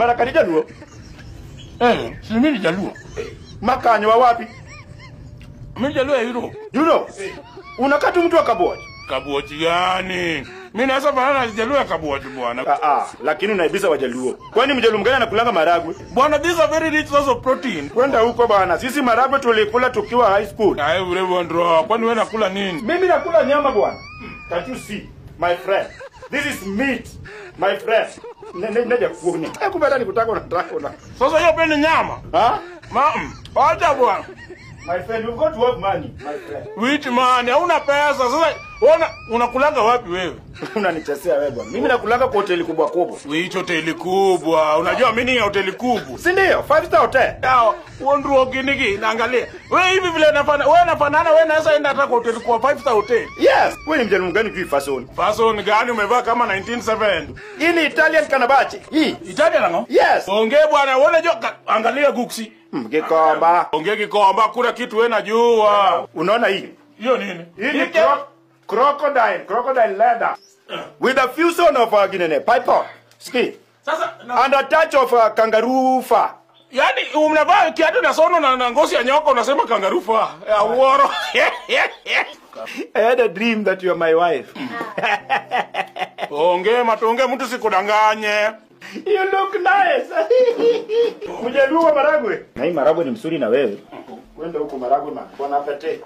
Mara kanija Luo. Si mimi ni Jaluo. Makanyo wa wapi? Mimi Jaluo ya Europe. Europe? Unakaa tu mtu wa Kabuoch. Kabuoch gani? Mimi naweza fanana na Jaluo ya Kabuoch bwana. Lakini unaibisa Wajaluo. Kwani Mjaluo mgani anakulanga maragwe? Bwana, these are very rich source of protein. Kwenda huko bwana. Sisi maragwe tulikula tukiwa high school. Aye, wewe ndro. Kwani wewe unakula nini? Mimi nakula nyama bwana. Can't you see, my friend? This is meat, my friend. Neja kuone. Kumbe nikutaka unataka una. Sasa hiyo peni nyama? Ha? Acha bwana. My friend, you've got to have money, my friend. Which money? Hauna pesa. Sasa wewe unakulanga wapi wewe? Unanichezea wewe bwana. Mimi nakulanga kwa hoteli kubwa kubwa. Which hoteli kubwa? Unajua mimi ni hoteli kubwa. Si ndio? 5 star hotel. Yao, uondro kiniki naangalia. Wewe hivi vile unafana, wewe unafanana, wewe unaweza enda hata kwa hoteli kwa 5 star hotel. Yes. Wewe ni mjaluo gani juu fashion? Fashion gani umevaa kama 1970? Hii ni Italian kanabache. Hii. Italian ngo? Yes. Ongea bwana, wewe unajua angalia guksi. Kikomba. Ongea kikomba, kuna kitu wewe najua. Unaona hii? Hiyo nini? Hii ni crocodile leather. With a fusion of ginene, piper, ski. Sasa and a touch of kangaroo fur. Yaani unavaa kiatu na sono na ngozi ya nyoka unasema kangaroo fur. Ya uoro. I had a dream that you are my wife. Ongea matonge mtu sikudanganye. You look nice. Mjaluo maragwe. Na hii maragwe ni mzuri na wewe. Kwenda huko maragwe man. Bwana apete.